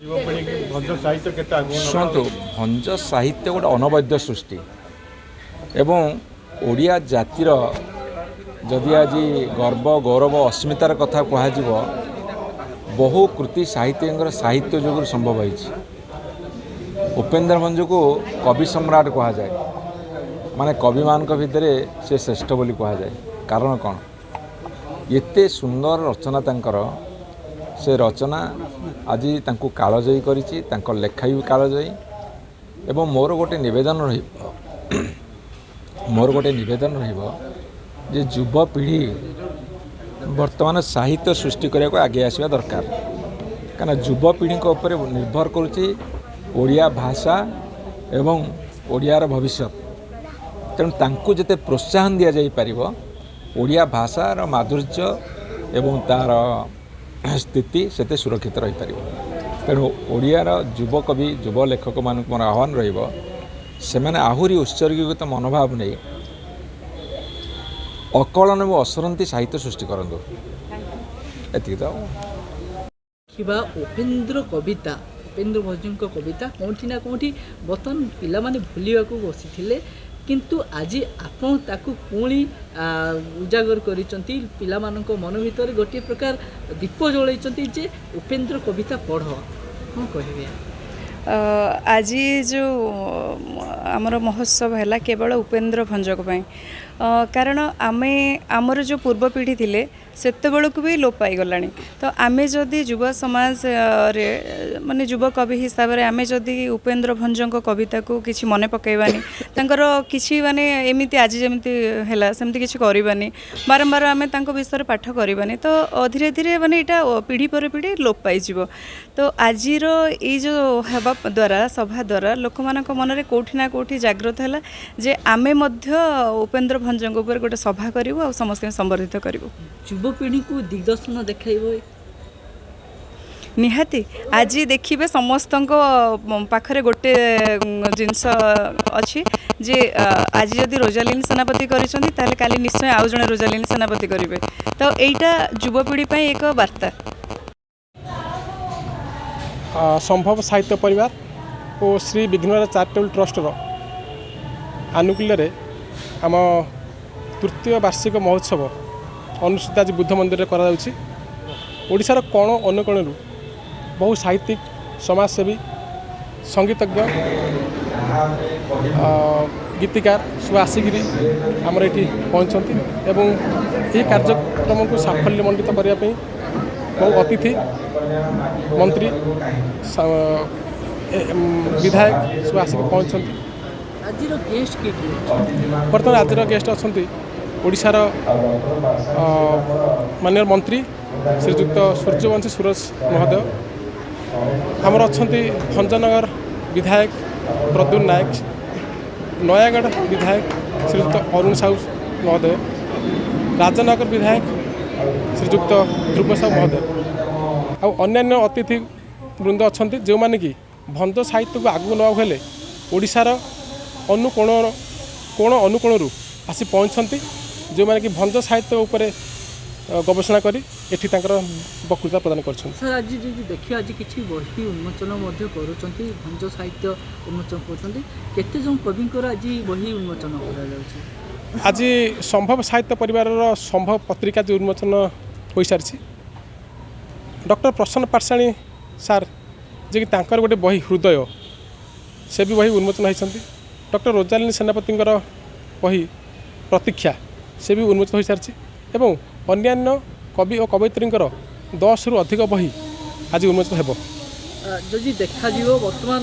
ଯୁବପିଢ଼ି ଭଞ୍ଜ ସାହିତ୍ୟ କେତେ ଆଗକୁ ନେବା? ଶୁଣନ୍ତୁ, ଭଞ୍ଜ ସାହିତ୍ୟ ଗୋଟେ ଅନବଦ୍ୟ ସୃଷ୍ଟି ଏବଂ ଓଡ଼ିଆ ଜାତିର ଯଦି ଆଜି ଗର୍ବ, ଗୌରବ, ଅସ୍ମିତାର କଥା କୁହାଯିବ, ବହୁ କୃତି ସାହିତ୍ୟଙ୍କର ସାହିତ୍ୟ ଯୋଗୁଁ ସମ୍ଭବ ହୋଇଛି। ଉପେନ୍ଦ୍ର ଭଞ୍ଜକୁ କବି ସମ୍ରାଟ କୁହାଯାଏ, ମାନେ କବିମାନଙ୍କ ଭିତରେ ସେ ଶ୍ରେଷ୍ଠ ବୋଲି କୁହାଯାଏ। କାରଣ କ'ଣ? ଏତେ ସୁନ୍ଦର ରଚନା ତାଙ୍କର, ସେ ରଚନା ଆଜି ତାଙ୍କୁ କାଳଜୟୀ କରିଛି, ତାଙ୍କ ଲେଖା ବି କାଳଜୟୀ। ଏବଂ ମୋର ଗୋଟେ ନିବେଦନ ରହିବ ଯେ ଯୁବପିଢ଼ି ବର୍ତ୍ତମାନ ସାହିତ୍ୟ ସୃଷ୍ଟି କରିବାକୁ ଆଗେଇ ଆସିବା ଦରକାର, କାରଣ ଯୁବପିଢ଼ିଙ୍କ ଉପରେ ନିର୍ଭର କରୁଛି ଓଡ଼ିଆ ଭାଷା ଏବଂ ଓଡ଼ିଆର ଭବିଷ୍ୟତ। ତେଣୁ ତାଙ୍କୁ ଯେତେ ପ୍ରୋତ୍ସାହନ ଦିଆଯାଇପାରିବ, ଓଡ଼ିଆ ଭାଷାର ମାଧୁର୍ଯ୍ୟ ଏବଂ ତା'ର ସ୍ଥିତି ସେତେ ସୁରକ୍ଷିତ ରହିପାରିବ। ତେଣୁ ଓଡ଼ିଆର ଯୁବକବି, ଯୁବ ଲେଖକମାନଙ୍କୁ ମୋର ଆହ୍ୱାନ ରହିବ, ସେମାନେ ଆହୁରି ଉତ୍ସର୍ଗୀକୃତ ମନୋଭାବ ନେଇ ଅକଳନ ଏବଂ ଅସରନ୍ତି ସାହିତ୍ୟ ସୃଷ୍ଟି କରନ୍ତୁ। ଏତିକି ତ। ଥିବା ଉପେନ୍ଦ୍ର କବିତା, ଉପେନ୍ଦ୍ର ଭଞ୍ଜଙ୍କ କବିତା କେଉଁଠି ନା କେଉଁଠି ବର୍ତ୍ତମାନ ପିଲାମାନେ ଭୁଲିବାକୁ ବସିଥିଲେ, କିନ୍ତୁ ଆଜି ଆପଣ ତାକୁ ପୁଣି ଉଜାଗର କରିଛନ୍ତି। ପିଲାମାନଙ୍କ ମନ ଭିତରେ ଗୋଟିଏ ପ୍ରକାର ଦୀପ ଜଳାଇଛନ୍ତି ଯେ ଉପେନ୍ଦ୍ର କବିତା ପଢ଼। କ'ଣ କହିବେ? ଆଜି ଯେଉଁ ଆମର ମହୋତ୍ସବ ହେଲା, କେବଳ ଉପେନ୍ଦ୍ର ଭଞ୍ଜଙ୍କ ପାଇଁ, କାରଣ ଆମେ ଆମର ଯେଉଁ ପୂର୍ବ ପିଢ଼ି ଥିଲେ, ସେତେବେଳକୁ ବି ଲୋପ ପାଇଗଲାଣି। ତ ଆମେ ଯଦି ଯୁବ ସମାଜରେ, ମାନେ ଯୁବକବି ହିସାବରେ ଆମେ ଯଦି ଉପେନ୍ଦ୍ର ଭଞ୍ଜଙ୍କ କବିତାକୁ କିଛି ମନେ ପକାଇବାନି, ତାଙ୍କର କିଛି ମାନେ ଏମିତି ଆଜି ଯେମିତି ହେଲା ସେମିତି କିଛି କରିବାନି, ବାରମ୍ବାର ଆମେ ତାଙ୍କ ବିଷୟରେ ପାଠ କରିବାନି, ତ ଧୀରେ ଧୀରେ ମାନେ ଏଇଟା ପିଢ଼ି ପରେ ପିଢ଼ି ଲୋପ ପାଇଯିବ। ତ ଆଜିର ଏଇ ଯେଉଁ ହେବା ଦ୍ୱାରା, ସଭା ଦ୍ୱାରା ଲୋକମାନଙ୍କ ମନରେ କେଉଁଠି ନା କେଉଁଠି ଜାଗ୍ରତ ହେଲା ଯେ ଆମେ ମଧ୍ୟ ଉପେନ୍ଦ୍ର ଭଞ୍ଜଙ୍କ ଉପରେ ଗୋଟେ ସଭା କରିବୁ ଆଉ ସମସ୍ତଙ୍କୁ ସମ୍ବର୍ଦ୍ଧିତ କରିବୁ। ଯୁବପିଢ଼ିକୁ ଦିଗ୍ଦର୍ଶନ ଦେଖାଇବ? ନିହାତି। ଆଜି ଦେଖିବେ, ସମସ୍ତଙ୍କ ପାଖରେ ଗୋଟେ ଜିନିଷ ଅଛି ଯେ ଆଜି ଯଦି ରୋଜାଲିନ ସେନାପତି କରିଛନ୍ତି, ତାହେଲେ କାଲି ନିଶ୍ଚୟ ଆଉ ଜଣେ ରୋଜାଲିନ ସେନାପତି କରିବେ। ତ ଏଇଟା ଯୁବପିଢ଼ି ପାଇଁ ଏକ ବାର୍ତ୍ତା। ସମ୍ଭବ ସାହିତ୍ୟ ପରିବାର ଓ ଶ୍ରୀ ବିଘ୍ନରାଜ ଚାରିଟେବଲ୍ ଟ୍ରଷ୍ଟର ଆନୁକୂଲ୍ୟରେ ଆମ ତୃତୀୟ ବାର୍ଷିକ ମହୋତ୍ସବ ଅନୁଷ୍ଠିତ ଆଜି ବୁଦ୍ଧ ମନ୍ଦିରରେ କରାଯାଉଛି। ଓଡ଼ିଶାର କୋଣ ଅନୁକୋଣରୁ ବହୁ ସାହିତ୍ୟିକ, ସମାଜସେବୀ, ସଙ୍ଗୀତଜ୍ଞ, ଗୀତିକାର ସବୁ ଆସିକିରି ଆମର ଏଠି ପହଞ୍ଚନ୍ତି ଏବଂ ଏହି କାର୍ଯ୍ୟକ୍ରମକୁ ସାଫଲ୍ୟମଣ୍ଡିତ କରିବା ପାଇଁ ବହୁ ଅତିଥି, ମନ୍ତ୍ରୀ, ବିଧାୟକ ସବୁ ଆସିକି ପହଞ୍ଚନ୍ତି। ଆଜିର ଗେଷ୍ଟ କିଏ କିଏ ଅଛନ୍ତି? ବର୍ତ୍ତମାନ ଆଜିର ଗେଷ୍ଟ ଅଛନ୍ତି ଓଡ଼ିଶାର ମାନ୍ୟବର ମନ୍ତ୍ରୀ ଶ୍ରୀଯୁକ୍ତ ସୂର୍ଯ୍ୟବଂଶୀ ସୁରଜ ମହୋଦୟ, ଆମର ଅଛନ୍ତି ଭଞ୍ଜନଗର ବିଧାୟକ ପ୍ରଦ୍ୟୁମ୍ନ ନାୟକ, ନୟାଗଡ଼ ବିଧାୟକ ଶ୍ରୀଯୁକ୍ତ ଅରୁଣ ସାହୁ ମହୋଦୟ, ରାଜନଗର ବିଧାୟକ ଶ୍ରୀଯୁକ୍ତ ଧ୍ରୁବ ସାହୁ ମହୋଦୟ ଆଉ ଅନ୍ୟାନ୍ୟ ଅତିଥି ବୃନ୍ଦ ଅଛନ୍ତି, ଯେଉଁମାନେ କି ଭଞ୍ଜ ସାହିତ୍ୟକୁ ଆଗକୁ ନେବାକୁ ହେଲେ ଓଡ଼ିଶାର କୋଣ ଅନୁକୋଣରୁ ଆସି ପହଞ୍ଚନ୍ତି, ଯେଉଁମାନେ କି ଭଞ୍ଜ ସାହିତ୍ୟ ଉପରେ ଗବେଷଣା କରି ଏଠି ତାଙ୍କର ବକ୍ତୃତା ପ୍ରଦାନ କରିଛନ୍ତି। ସାର୍, ଆଜି ଯଦି ଦେଖିବା, ଆଜି କିଛି ବହି ଉନ୍ମୋଚନ ମଧ୍ୟ କରୁଛନ୍ତି, ଭଞ୍ଜ ସାହିତ୍ୟ ଉନ୍ମୋଚନ କରୁଛନ୍ତି। କେତେ ଜଣ କବିଙ୍କର ଆଜି ବହି ଉନ୍ମୋଚନ କରାଯାଉଛି? ଆଜି ସମ୍ଭବ ସାହିତ୍ୟ ପରିବାରର ସମ୍ଭବ ପତ୍ରିକା ଯେଉଁ ଉନ୍ମୋଚନ ହୋଇସାରିଛି। ଡକ୍ଟର ପ୍ରସନ୍ନ ପାଟଶାଣୀ ସାର୍, ଯିଏକି ତାଙ୍କର ଗୋଟେ ବହି ହୃଦୟ, ସେ ବି ବହି ଉନ୍ମୋଚନ ହୋଇଛନ୍ତି। ଡକ୍ଟର ରୋଜାଲିନ ସେନାପତିଙ୍କର ବହି ପ୍ରତୀକ୍ଷା, ସେ ବି ଉନ୍ମୋଚନ ହୋଇସାରିଛି ଏବଂ ଅନ୍ୟାନ୍ୟ କବି ଓ କବୟିତ୍ରୀଙ୍କର 10ରୁ ଅଧିକ ବହି ଆଜି ଉନ୍ମୋଚନ ହେବ। ଯଦି ଦେଖାଯିବ, ବର୍ତ୍ତମାନ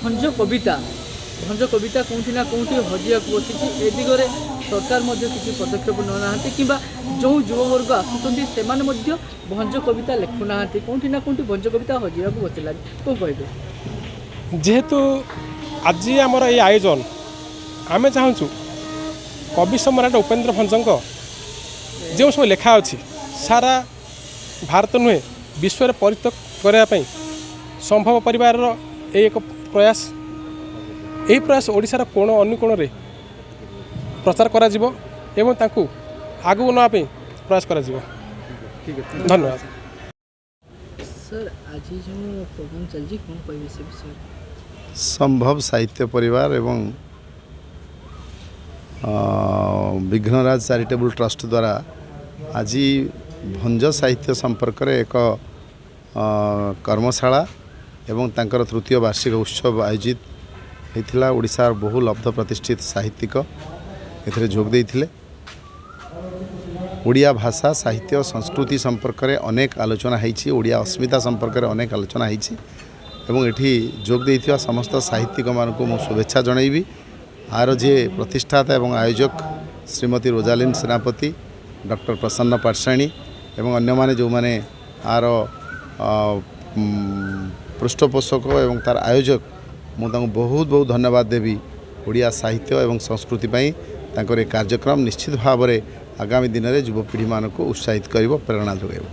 ଭଞ୍ଜ କବିତା କେଉଁଠି ନା କେଉଁଠି ହଜିବାକୁ ବସିଛି। ଏ ଦିଗରେ ସରକାର ମଧ୍ୟ କିଛି ପଦକ୍ଷେପ ନେଉନାହାନ୍ତି କିମ୍ବା ଯେଉଁ ଯୁବବର୍ଗ ଆସୁଛନ୍ତି, ସେମାନେ ମଧ୍ୟ ଭଞ୍ଜ କବିତା ଲେଖୁନାହାନ୍ତି। କେଉଁଠି ନା କେଉଁଠି ଭଞ୍ଜ କବିତା ହଜିବାକୁ ବସିଲାଣି। କ'ଣ କହିବେ? ଯେହେତୁ ଆଜି ଆମର ଏଇ ଆୟୋଜନ, ଆମେ ଚାହୁଁଛୁ କବି ସମ୍ରାଟ ଉପେନ୍ଦ୍ର ଭଞ୍ଜଙ୍କ ଯେଉଁ ସବୁ ଲେଖା ଅଛି, ସାରା ଭାରତ ନୁହେଁ, ବିଶ୍ୱରେ ପରିଚିତ କରିବା ପାଇଁ ସମ୍ଭବ ପରିବାରର ଏଇ ଏକ ପ୍ରୟାସ। ଏହି ପ୍ରୟାସ ଓଡ଼ିଶାର କୋଣ ଅନୁକୋଣରେ ପ୍ରଚାର କରାଯିବ ଏବଂ ତାଙ୍କୁ ଆଗକୁ ନେବା ପାଇଁ ପ୍ରୟାସ କରାଯିବ। ଧନ୍ୟବାଦ। ସାର୍, ଆଜି ଯେଉଁ ପ୍ରୋଗ୍ରାମ୍ ଚାଲିଛି, କ'ଣ କହିବେ ସେ ବିଷୟରେ? ସମ୍ଭବ ସାହିତ୍ୟ ପରିବାର ଏବଂ ବିଘ୍ନରାଜ ଚାରିଟେବୁଲ୍ ଟ୍ରଷ୍ଟ ଦ୍ୱାରା ଆଜି ଭଞ୍ଜ ସାହିତ୍ୟ ସମ୍ପର୍କରେ ଏକ କର୍ମଶାଳା ଏବଂ ତାଙ୍କର ତୃତୀୟ ବାର୍ଷିକ ଉତ୍ସବ ଆୟୋଜିତ ହୋଇଥିଲା। ଓଡ଼ିଶାର ବହୁ ଲବ୍ଧ ପ୍ରତିଷ୍ଠିତ ସାହିତ୍ୟିକ ଏଥିରେ ଯୋଗ ଦେଇଥିଲେ। ଓଡ଼ିଆ ଭାଷା, ସାହିତ୍ୟ, ସଂସ୍କୃତି ସମ୍ପର୍କରେ ଅନେକ ଆଲୋଚନା ହେଇଛି। ଓଡ଼ିଆ ଅସ୍ମିତା ସମ୍ପର୍କରେ ଅନେକ ଆଲୋଚନା ହେଇଛି ଏବଂ ଏଠି ଯୋଗ ଦେଇଥିବା ସମସ୍ତ ସାହିତ୍ୟିକମାନଙ୍କୁ ମୁଁ ଶୁଭେଚ୍ଛା ଜଣାଇବି। ଆର ଯିଏ ପ୍ରତିଷ୍ଠାତା ଏବଂ ଆୟୋଜକ ଶ୍ରୀମତୀ ରୋଜାଲିନ୍ ସେନାପତି, ଡକ୍ଟର ପ୍ରସନ୍ନ ପାଟଶାଣୀ ଏବଂ ଅନ୍ୟମାନେ ଯେଉଁମାନେ ଆର ପୃଷ୍ଠପୋଷକ ଏବଂ ତାର ଆୟୋଜକ, ମୁଁ ତାଙ୍କୁ ବହୁତ ବହୁତ ଧନ୍ୟବାଦ ଦେବି। ଓଡ଼ିଆ ସାହିତ୍ୟ ଏବଂ ସଂସ୍କୃତି ପାଇଁ ତାଙ୍କର ଏ କାର୍ଯ୍ୟକ୍ରମ ନିଶ୍ଚିତ ଭାବରେ ଆଗାମୀ ଦିନରେ ଯୁବପିଢ଼ିମାନଙ୍କୁ ଉତ୍ସାହିତ କରିବ, ପ୍ରେରଣା ଯୋଗାଇବ।